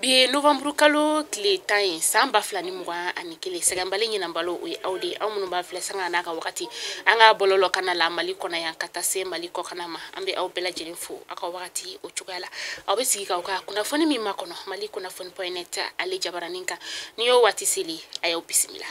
Bi ye novembre kalo tile 10 ye san 2021. Sɛgɛnbali ɲinanbalo o ye aw de ye, aw minnu b'a filɛ sanga n'a ka wagati an ka bɔlɔlɔ kana la Mali kɔnɔ yan ka taa se Mali kɔkana ma. An bɛ aw bɛɛ lajɛlen fo aw ka wagati o cogoya la. Aw bɛ sigi k'aw ka kunnafoni min makɔnɔ Mali kunnafoni point net ale jabaranin kan. N'i y'o waati seli, a y'aw bisimila.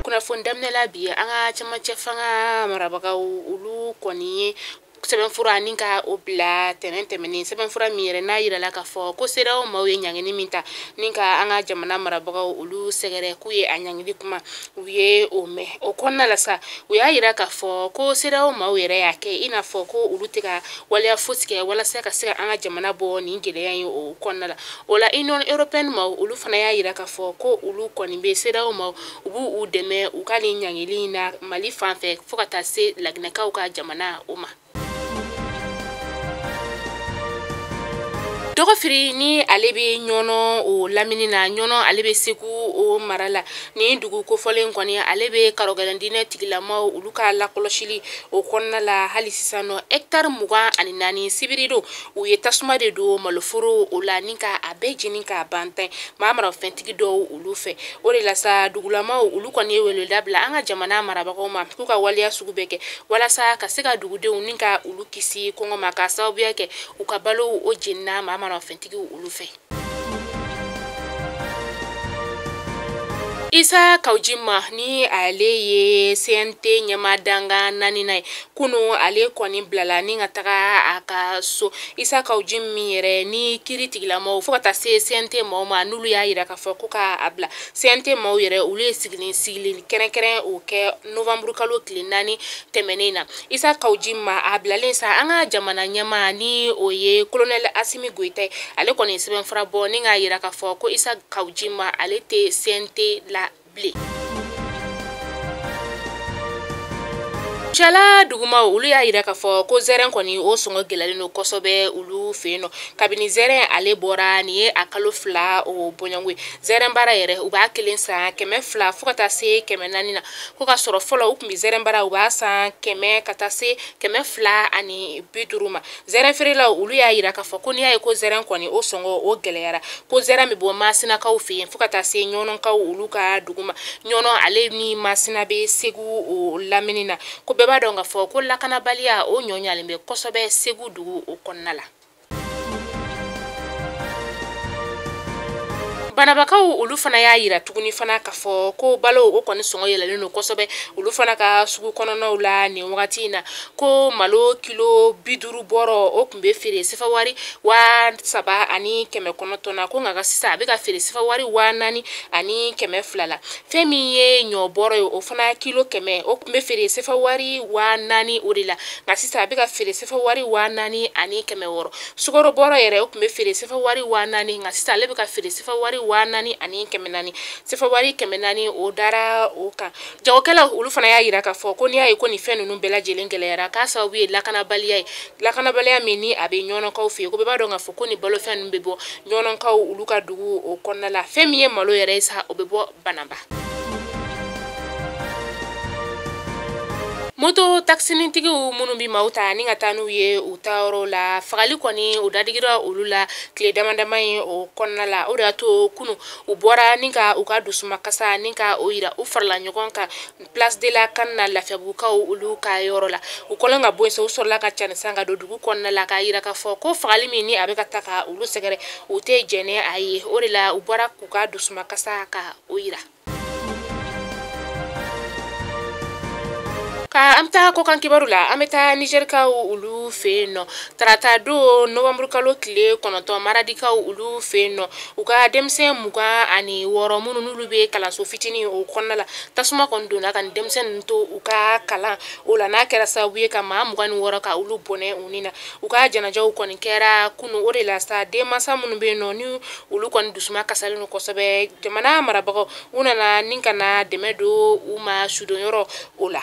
Kunnafoni daminɛ la bi, an ka cɛmancɛ fanga marabagaw olu kɔni ye sɛbɛnfura ni ka o bila tɛnɛn tɛmɛnen. Sɛbɛnfura min yɛrɛ n'a yirala k'a fɔ ko CEDEAO maaw ye ɲangini min ta ni ka an ka jamana marabagaw olu sɛgɛrɛ k'u ye a ɲangili kuma u ye o mɛn. O kɔnɔna la sa, u y'a yira k'a fɔ ko CEDEAO maaw yɛrɛ y'a kɛ i n'a fɔ ko olu tɛ ka waleya fosi kɛ walasa ka se ka an ka jamana bɔ nin gɛlɛya in o kɔnɔna la. O la Union européenne maaw olu fana y'a yira k'a fɔ ko olu kɔni bɛ CEDEAO maaw u b'u dɛmɛ u ka nin ɲangili in na Mali fan fɛ fo ka taa se Laginɛkaw ka jamana o ma. Dɔgɔfiri ni ale bɛ Ɲɔnɔ o lamini na, Ɲɔnɔ ale bɛ Segu o mara la. Nin dugu kofɔlen kɔni ale bɛ karɔgɛlɛn diinɛ tigilamaw olu ka lakɔlɔsili o kɔnɔna la. Hali sisan nɔ hectare 24 sibiri don u ye tasuma de don maloforo o la ni ka a bɛɛ jeni k'a ban tan maa marafɛntigi dɔw olu fɛ. O de la sa dugulamaw olu kɔni ye weleweleda bila an ka jamana marabagaw ma k'u ka waleya sugu bɛɛ kɛ walasa ka se ka dugudenw ni ka olu kisi kɔngɔ ma k'a sababuya kɛ u ka balo o jenina maa marafɛntigiw olu fɛ. Isa Kaw Jim ni ale ye CNT ɲɛmaa dankan naaninan ye, kunu ale kɔni bilala ni ka taga a ka so. Isa Kaw Jim min yɛrɛ ni kiiri tigilamaw fo ka taa se CNT maaw ma n'olu y'a yira k'a fɔ ko k'a bila. CNT maaw yɛrɛ olu ye sigili kɛrɛnkɛrɛn o kɛ novembre kalo tile 4 tɛmɛnen na. Isa Kaw Jim a bilalen sa an ka jamana ɲɛmaa ni o ye colonel Asimi Goyita ye, ale kɔni ye sɛbɛnfura bɔ ni k'a yira k'a fɔ ko Isa Kaw Jim ale tɛ CNT la bilen. Cala dugumaw olu y'a yira k'a fɔ ko zɛrɛn kɔni o sɔngɔ gɛlɛyalen don kosɛbɛ olu fɛ yen nɔ. Kabini zɛrɛn ale bɔra nin ye a kalo 2 o bɔɲɔgɔnko ye. Zɛrɛn baara yɛrɛ u b'a kelen san 200 fo ka taa se 400 na. Ko ka sɔrɔ fɔlɔ u tun bɛ zɛrɛn baara u b'a san 100 ka taa se 250 ma. Zɛrɛn feerelaw olu y'a yira k'a fɔ ko n'i y'a ye ko zɛrɛn kɔni o sɔngɔ o gɛlɛyara, ko zɛrɛn bɛ bɔ Masinakaw fɛ yen fo ka taa se Ɲɔnɔkaw olu ka dugu ma. Ɲɔnɔ ale ni Masina bɛ Segu o lamini na. Ko bɛɛ b'a dɔn k'a fɔ ko lakanabaliya o ɲɔɲalen bɛ kosɛbɛ Segu dugu o kɔnɔna la. Banabakaw olu fana y'a yira tuguni fana k'a fɔ ko balo o kɔni sɔngɔ yɛlɛlen don kosɛbɛ olu fana ka sugu kɔnɔnaw la nin wagati in na. Ko malo kilo 50 bɔrɔ o tun bɛ feere sefa wari 3900 na, ko nka ka sisan a bɛ ka feere sefa wari 4200 la. Fɛn min ye ɲɔ bɔrɔ ye o fana kilo 100 o tun bɛ feere sefa wari 4000 o de la, nka sisan a bɛ ka feere sefa wari 4600. Sukaro bɔrɔ yɛrɛ o tun bɛ feere sefa wari 4000, nka sisan ale bɛ ka feere sefa wari 4400. Sefa wari 400 o dara o kan. Jagokɛlaw olu fana y'a yira k'a fɔ ko n'i y'a ye ko nin fɛn ninnu bɛɛ lajɛlen gɛlɛyara k'a sababu ye lakanabaliya ye, lakanabaliya min ni a bɛ Ɲɔnɔkaw fɛ yen. Ko bɛɛ b'a dɔn k'a fɔ ko nin balofɛn ninnu bɛ bɔ Ɲɔnɔkaw olu ka dugu o kɔnɔna la. Fɛn min ye malo yɛrɛ ye sa o bɛ bɔ Banaba. Moto takisinitigiw minnu bɛ maaw ta ni ka taa n'u ye u taayɔrɔ la, fagali kɔni o dadigira olu la tile dama dama in o kɔnɔna la. O de y'a to kunu u bɔra ni ka u ka dusumakasa ni ka o yira u farala ɲɔgɔn kan place de la CAN na Lafiyabugukaw olu ka yɔrɔ la. U kɔlen ka bɔ yen sa, u sɔrɔla ka cani san ka don dugu kɔnɔna la k'a yira k'a fɔ ko fagali min ni a bɛ ka ta ka olu sɛgɛrɛ u tɛ jɛn ni a ye. O de la u bɔra k'u ka dusumakasa ka o yira. Ka an bɛ taa kɔkan kibaru la, an bɛ taa Nizɛrikaw olu fɛ yen nɔ. Tarata don novembre kalo tile 9 Maradikaw olu fɛ yen nɔ, u ka denmisɛn 26 minnu n'olu bɛ kalanso fitinin o kɔnɔna la, tasuma kɔni donna ka nin denmisɛn ninnu to u ka kalan o la, n'a kɛra sababu ye ka maa 26 ka olu bɔnɛ u ni na. U ka janajaw kɔni kɛra kunu. O de la sa denmansa minnu bɛ yen nɔ ni olu kɔni dusuma kasalen don kosɛbɛ, jamana marabagaw u nana ni ka na dɛmɛ don u ma sudonyɔrɔ o la.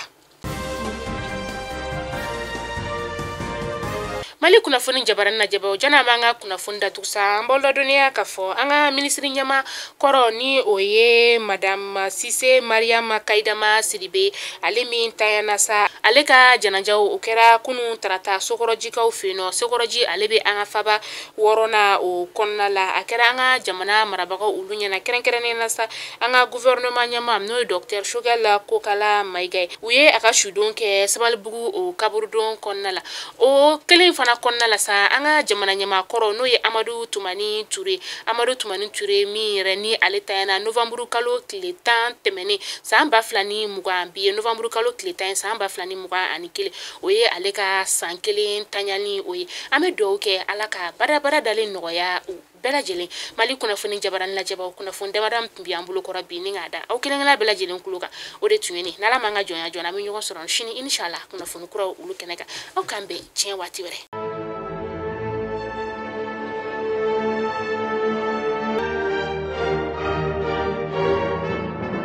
Mali kunnafoni jabarani lajɛbaw, janni an b'an ka kunnafoni datugu sa, an b'aw ladɔnniya k'a fɔ an ka minisiri ɲɛma kɔrɔ, ni o ye Madame Sise Mariama Kayidama Sidibe, ale min tanyana sa, ale ka janajaw o kɛra kunun tarata Sokɔrɔjikaw fɛ yen nɔ. Sokɔrɔji, ale bɛ an ka faba wɔɔrɔnan o kɔnɔna la. A kɛra an ka jamana marabagaw olu ɲɛna, kɛrɛnkɛrɛnnen na sa an ka gouvernement ɲɛmaa, n'o ye docteur Choguel Kokala Mayiga ye. U ye a ka sudon kɛ Sabalibugu o kaburudon kɔnɔna la. O kelen fana kɔnɔna la sa, an ka jamana ɲɛmaa kɔrɔ, n'o ye Amadu Tumani Ture, Amadu Tumani Ture min yɛrɛ ni ale tanyana novembre kalo tile 10 tɛmɛnen san 2020, bi ye novembre kalo tile 10 ye san 2021, o ye ale ka san kelen tanyali o ye. An bɛ dugawu kɛ Ala ka badabada dalen nɔgɔya u bɛɛ lajɛlen. Mali kunnafoni jabarani lajɛbaw, kunnafoni damadɔ min tun bɛ an bolo kɔrɔ bi ni k'a da aw kelen kelen bɛɛ lajɛlen kulo kan, o de tun ye nin. N'Ala m'an ka jɔnya jɔ, an bɛ ɲɔgɔn sɔrɔ sini inshallah kunnafoni kuraw olu kɛnɛ kan. Aw k'an bɛn tiɲɛ waati wɛrɛ.